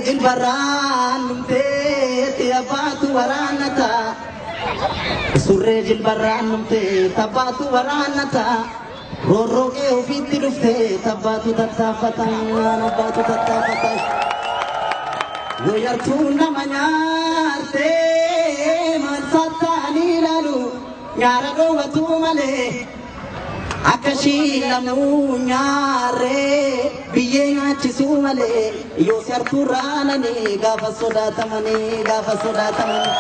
Jilbarraan dhumteetti abbaatu waraannata. Surree jilbarraan dhumtee tabbaatu waraannata. Roorroo qe'ee ofiitti dhuftee tabbaatu tattaafata. Abbaatu tattaafata. Woyartuu nama nyaartee maal sattaanii ilaalu nyaara dhoowwatu malee. Akka ishii lamuu nyaarree biyyee nyaachisuu malee yoo si hartuu raananii gaafa sodaatamanii gaafa sodaatamanii.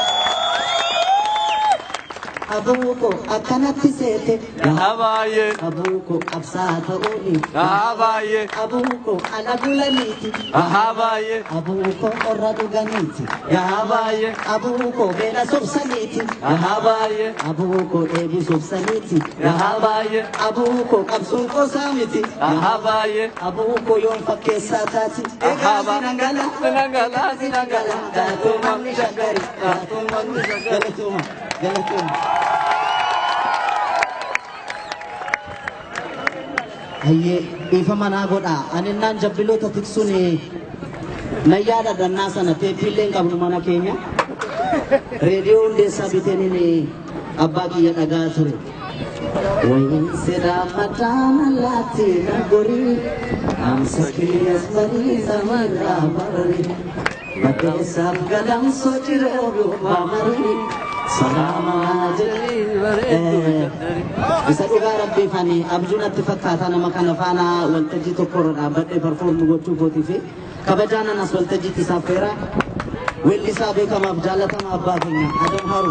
Abuuko akkanatti seete. Yaa baay'ee. Abuuko qabsaa ta'uuni. Yaa baay'ee. Abuuko ala bulaniiti. Yaa baay'ee. Abuuko qorra dhuganiiti. Yaa baay'ee. Abuuko beela sobsaniiti. Yaa baay'ee. Abuuko dheebuu sobsaniiti. Yaa baay'ee. Abuuko qabsoon qoosaa miti. Yaa baay'ee. Abuuko yoon fakkeessaa taati. Egaa sinangala. Sinangala, sinangala. Gaatoo manni shaggari. Gaatoo manni shaggari. Galatooma. Galatooma. Hayyee dhiifama naa godhaa. Ani naan jabbiloota tiksuun nan yaadadha annaa sana teeppiillee hin qabnu mana keenya. Reediyoo hundeessaa biteeniin abbaa kiyya dhagaa ture. Wayin sidaa madaana laatti na gorii dhaamsa kiyyas barii samarraa bararii baddeessaaf gadamsoo ciroo dubbaa marii salaamaa jedhee. Isa dhugaa rabbiif ani abjuu natti fakkaata nama kana faana waltajjii tokko irra dhaabbadhee perform gochuu kootii fi kabajaan anas waltajjiitti isaaf feera. Weellisaa beekamaaf jaallatama abbaa keenya Adam Haruun.